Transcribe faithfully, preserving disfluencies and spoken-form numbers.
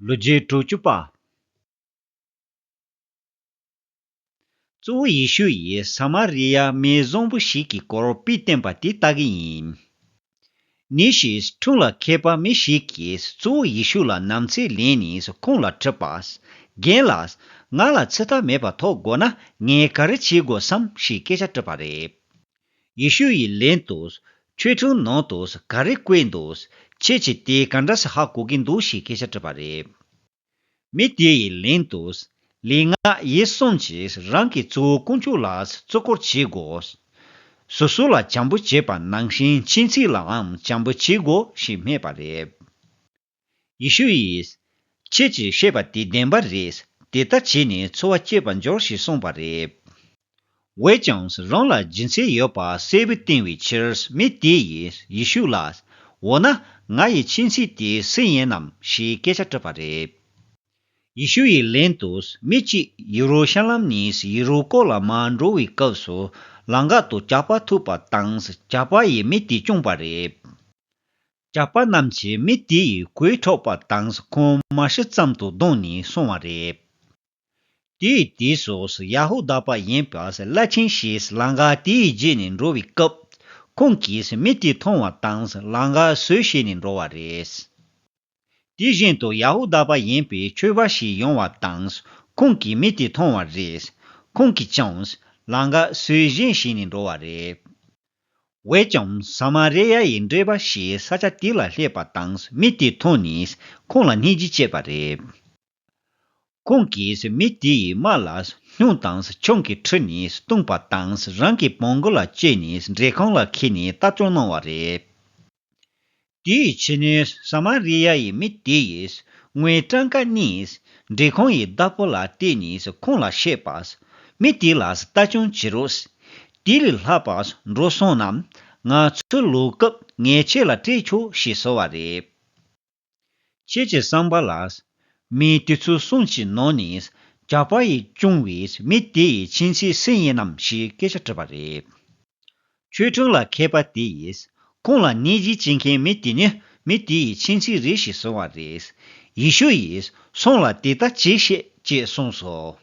ལོ་རྒྱུས་དྲུག་ཅུ་པ། གཙོ་བོ་ཡེ་ཤུ་ཡིས་ས་མ་རི་ཡ་མི་བཟང་པོ་ཞིག་གི་སྐོར་དཔེ་བསྟན་པ་དེ་ལྟ་གི་ཡིན། ཉིན་ཞིག་འཕྲུལ་ལ་མཁས་པ་མི་ཞིག་གིས་གཙོ་བོ་ཡེ་ཤུ་ལ་ནམ་ཚོད་ལེན་ནས་ཁོང་ལ་དྲིས་པ། རྒན་ལགས། ང་ལ་ཚེ་མཐའ་མེད་པ་ཐོབ་དགོས་ན་ངས་ག་རེ་བྱེད་དགོས་སམ་ཞེས་སྐད་ཆ་དྲིས་པ་རེད། ཡེ་ཤུ་ཡིས་ལན་དུ། ཆོས་ཁྲིམས་ནང་དུ་ག་རེ་བཀོད་འདུག་ཁྱེད་ཀྱིས་དེ་ག་འདྲ་སེ་ཧ་གོ་གི་འདུག་ཞེས་སྐད་ཆ་དྲིས་པ་རེད། མི་དེ་ཡིས་ལན་དུ། ལུས་ངག་ཡིད་གསུམ་གྱིས་རང་གི་གཙོ་བོ་དཀོན་མཆོག་ལ་བརྩི་བཀུར་བྱེད་དགོས། སོ་སོ་ལ་བྱམས་པོ་བྱེད་པ་ནང་བཞིན་གཅིག་ཚིག་ལའང་བྱམས་པོ་བྱེད་དགོས་ཞེས་སྨྲས་པ་རེད། ཡེ་ཤུ་ཡིས། ཁྱེད་ཀྱིས་བཤད་པ་དེ་བདེན་པ་རེད། དེ་ལྟར་བྱས་ནས་འཚོ་བ་སྐྱེལ་བར་འགྱུར་ཞེས་གསུངས་པ་རེད། འོན་ཀྱང་རང་ལ་རྒྱུ་མཚན་ཡོད་པ་གསལ་པོ་བསྟན་པའི་ཕྱིར་མི་དེ་ཡིས་ཡེ་ཤུ་ལ། འོ་ན་ང་ཡི་མཆན་ཚིག་དེ་སུ་ཡིན་ནམ་ཞེས་སྐད་ཆ་དྲིས་པ་རེད། ཡེ་ཤུ་ཡིས་ལན་དུ། མི་གཅིག་ཡེ་རུ་ཤ་ལམ་ནས་ཡེ་རི་ཀོ་ལ་མར་འགྲོ་བའི་སྐབས་སུ་ལམ་ཁ་དུ་ཇག་པ་ཐུག་པ་དང་ཇག་པ་ཡིས་མི་དེ་བཅོམ་པ་རེད། ཇག་པ་རྣམས་ཀྱིས་མི་དེ་ཡི་གོས་འཕྲོག་པ་དང་ཁོང་མ་ཤི་ཙམ་དུ་བརྡུངས་ནས་སོང་བ་རེད། དེའི་དུས་སུ་ཡ་ཧུ་དཱ་པ་ཡིན་པས་བླ་ཆེན་ཞིག་ལམ་ཁ་དེའི་བརྒྱུད་ནས་འགྲོ་བའི་སྐབས་ཁོང་གིས་མི་དེ་མཐོང་བ་དང་ལམ་ཁ་བཟོད་བྱས་ནས་འགྲོ་བ་རེད། དེ་བཞིན་དུ་ཡ་ཧུ་དཱ་པ་ཡིན་པའི་ཆོས་པ་ཞིག་ཡོང་བ་དང་ཁོང་གིས་མི་དེ་མཐོང་བ་རེད། ཁོང་གིས་ཀྱང་ལམ་ཁ་བཟོད་བཞིན་བྱས་ནས་འགྲོ་བ་རེད། འོན་ཀྱང་ས་མ་རེ་ཡ་ཡི་འགྲེལ་པ་ཞིག་ས་ཆ་དེ་ལ་སླེབས་པ་དང་མི་དེ་མཐོང་ནས་ཁོང་ལ་སྙིང་རྗེ་སྐྱེས་པ་རེད། ཁོང་གིས་མི་དེ་ཡི་རྨ་ལ་སྙུང་དང་ཆང་གིས་ཁྲིད་ནས་བཏུངས་པ་དང་རང་གི་བོང་གུ་ལ་བཅད་ནས་འདྲེ་ཁང་ལ་འཁྱེར་ནས་ལྟ་སྐྱོང་གནང་བ་རེད། དེའི་ཕྱི་ནས་ས་མ་རི་ཡ་ཡི་མི་དེ་ཡིས་དངུལ་ཊམ་ཀ་གཉིས་འདྲེ་ཁང་ཡི་བདག་པོ་ལ་སྤྲད་ནས་ཁོང་ལ་བཤད་པ། མི་དེ་ལ་ལྟ་སྐྱོང་བྱེད་རོགས། དེ་ལས་ལྷག་པ་འགྲོ་སོང་རྣམས་ང་ཚོ་ལོག་སྐབས་ངས་ཁྱེད་ལ་སྤྲད་ཆོག་ཞེས་ཟེར་བ་རེད། ཁྱེད་ཀྱི་བསམ་པ་ལ། མི་དེ་ཚོ་གསུམ་གྱི་ནང་ནས་ཇག་པ་ཡིས་བཅོམ་པའི་མི་དེ་ཡི་མཆན་ཚིག་སུ་ཡིན་ནམ་ཞེས་སྐད་ཆ་དྲིས་པ་རེད། ཆོས་ཁྲིམས་ལ་མཁས་པ་དེ་ཡིས་ཁོང་ལ་སྙིང་རྗེ་སྐྱེ་མཁན་མི་དེ་ནི་མི་དེ་ཡི་མཆན་ཚིག་རེད་ཞེས་གསུངས་པ་རེད། ཡེ་ཤུ་ཡིས་སོང་ལ་དེ་ལྟར་གྱིས་ཤིག་ཅེས་གསུངས་སོ།